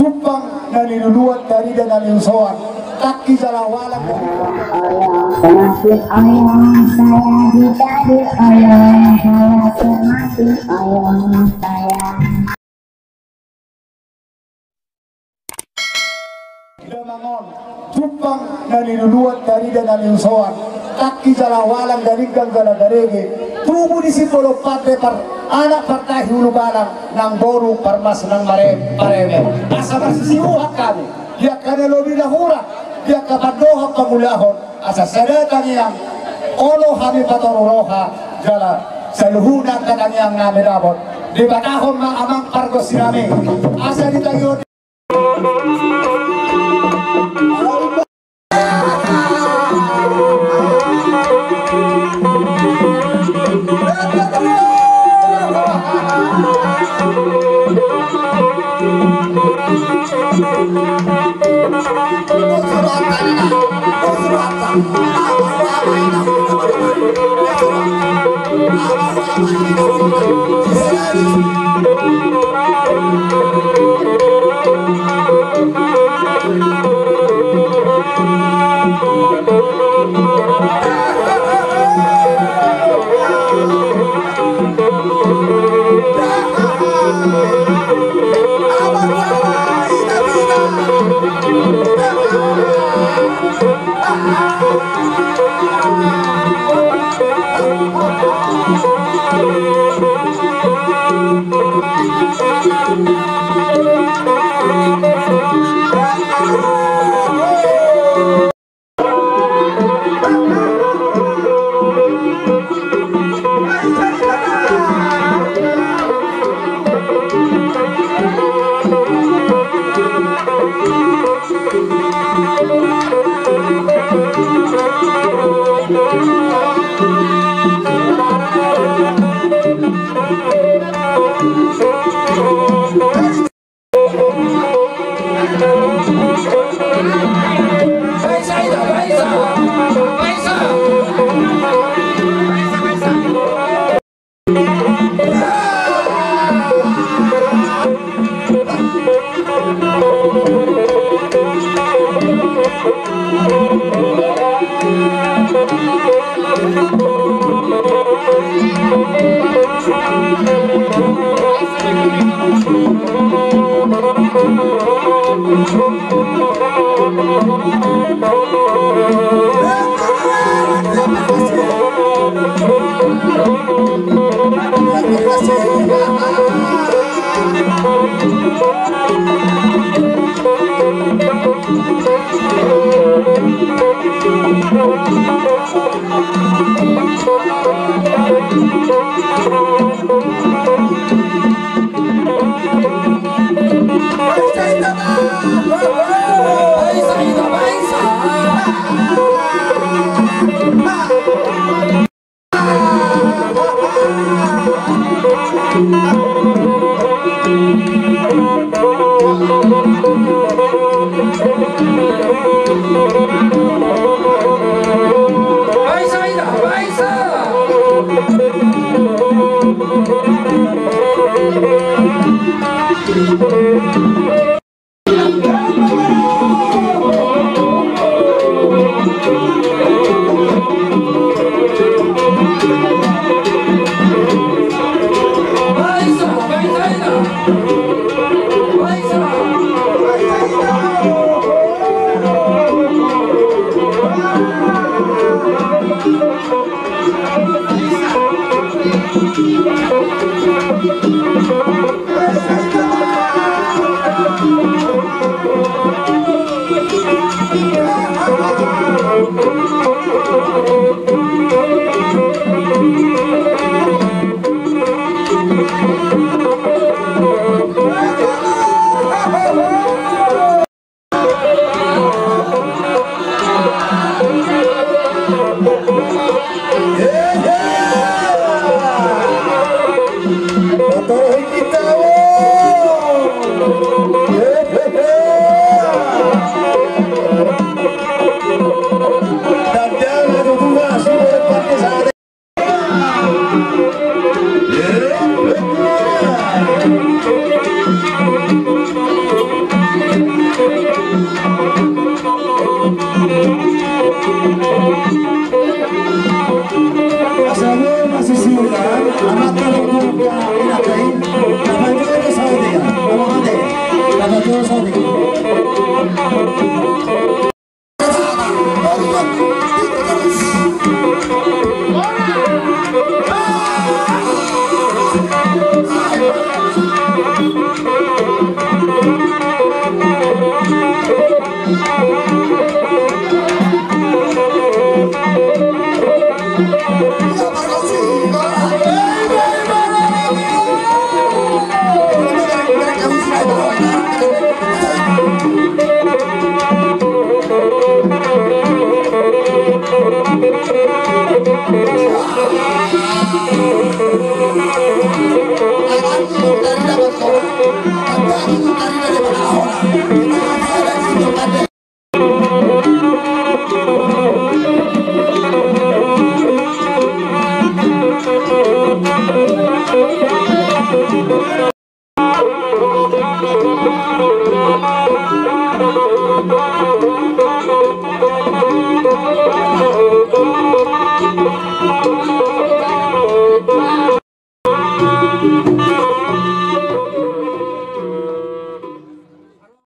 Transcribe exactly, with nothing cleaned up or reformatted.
Tumpang na niluluan, tarida na niusoan, tangki jala walang. Oyo, semakin oyo, saya dicari oyo, saya semakin oyo, saya. Damang on, tumpang na niluluan, tarida na niusoan, tangki jala walang, galinggang jala garege, tubu di Simbolon Pande par-, anak partahi ulubalang, nang boru parmas nang mare-, mareme. Asa marsisiuhan hami di angka na lobi na hurang, di angka pandohan pangulahon, asa sada tangiang olo hami patoru roha, jala saluhutna angka tangiang nami dapot. Dibatahon ma amang pargonsi nami, asa ditangihon.